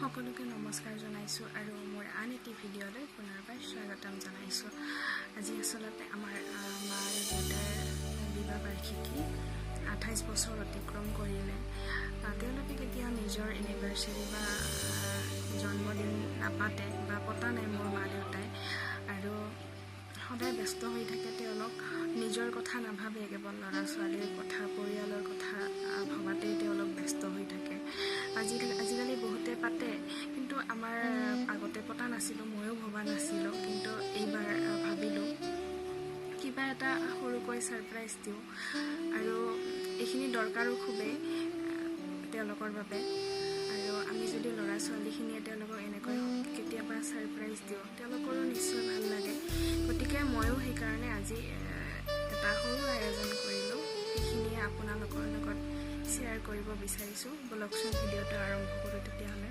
সকলোকে নমস্কাৰ জনাইছোঁ আৰু মোৰ আন এটি ভিডিঅ'লৈ পুনৰবাৰ স্বাগতম জনাইছোঁ। আজি আচলতে আমাৰ মা আৰু দেউতাৰ বিবাহ বাৰ্ষিকী 28 বছৰ অতিক্ৰম কৰিলে। তেওঁলোকে কেতিয়াও নিজৰ এনিভাৰ্চাৰী বা জন্মদিন নাপাতে বা পতা নাই মোৰ মা দেউতাই, আৰু সদায় ব্যস্ত হৈ থাকে। তেওঁলোক নিজৰ কথা নাভাবে, কেৱল ল'ৰা ছোৱালীৰ কথা, পৰিয়ালৰ কথা ভবাতেই তেওঁলোক ব্যস্ত হৈ থাকে। আজিকালি বহুতে পাতে, কিন্তু আমাৰ আগতে পতা নাছিলোঁ, ময়ো ভবা নাছিলোঁ। কিন্তু এইবাৰ ভাবিলোঁ কিবা এটা সৰুকৈ ছাৰপ্ৰাইজ দিওঁ, আৰু এইখিনি দৰকাৰো খুবেই তেওঁলোকৰ বাবে। আৰু আমি যদি ল'ৰা ছোৱালীখিনিয়ে তেওঁলোকক এনেকৈ কেতিয়াবা ছাৰপ্ৰাইজ দিওঁ, তেওঁলোকৰো নিশ্চয় ভাল লাগে। গতিকে ময়ো সেইকাৰণে আজি এটা সৰু আয়োজন কৰিলোঁ, সেইখিনিয়ে আপোনালোকৰ লগত শ্বেয়াৰ কৰিব বিচাৰিছোঁ। ব'লকচোন, ভিডিঅ'টো আৰম্ভ কৰোঁ তেতিয়াহ'লে।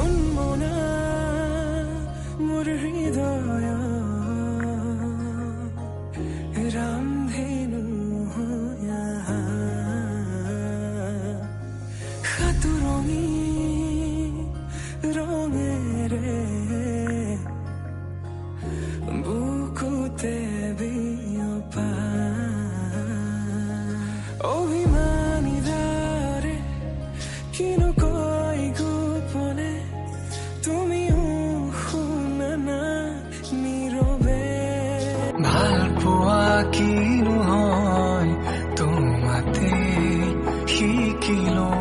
উন্মনা মোৰ হৃদয় ৰামধেনু সাতোৰঙী ৰঙেৰে বুকুতে বিয়পা অভিমানী দৰে কিনো কয় গোপনে, তুমিও শুনা না নীৰৱে। ভাল পোৱা কিনো হয় তোমাতে শিকিলো,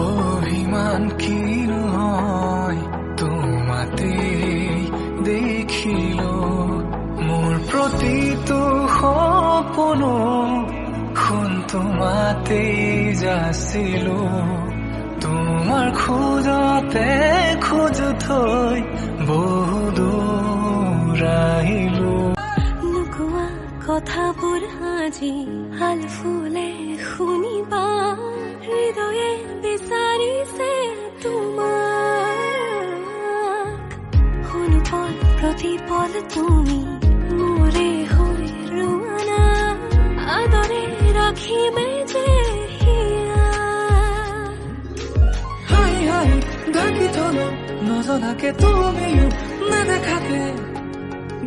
অভিমান কিনো হয় তোমাতে দেখিলো। মোৰ প্ৰতিটো সপোনো সোণ তোমাতেই যাচিলো, তোমাৰ খোজতে খোজ থৈ বহু দূৰ আহিলো। নোকোৱা কথাবোৰ আজি আলফুলে শুনিবা, হৃদয়ে বিচাৰিছে তোমাক। অনুপল প্ৰতিপল তুমি মোৰে হৈ ৰোৱানা, আদৰে ৰাখিমে যে হিয়া। হাঁহি হাঁহি ঢাকি থলো নজনাকে, তুমিও নেদেখাকে।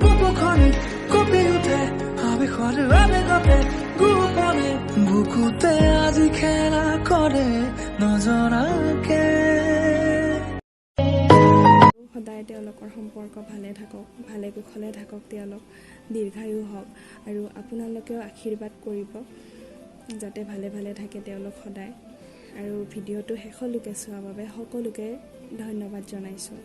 বুকুখনি কঁপি উঠে আবেগৰ আবেগতে গোপনে, বুকুতে আজি খেলা কৰে নজনাকে। সদায় তেওঁলোকৰ সম্পৰ্ক ভালে থাকক, ভালে কুশলে থাকক, তেওঁলোক দীৰ্ঘায়ু হওক, আৰু আপোনালোকেও আশীৰ্বাদ কৰিব যাতে ভালে ভালে থাকে তেওঁলোক সদায়। আৰু ভিডিঅ'টো শেষলৈকে চোৱাৰ বাবে সকলোকে ধন্যবাদ জনাইছোঁ।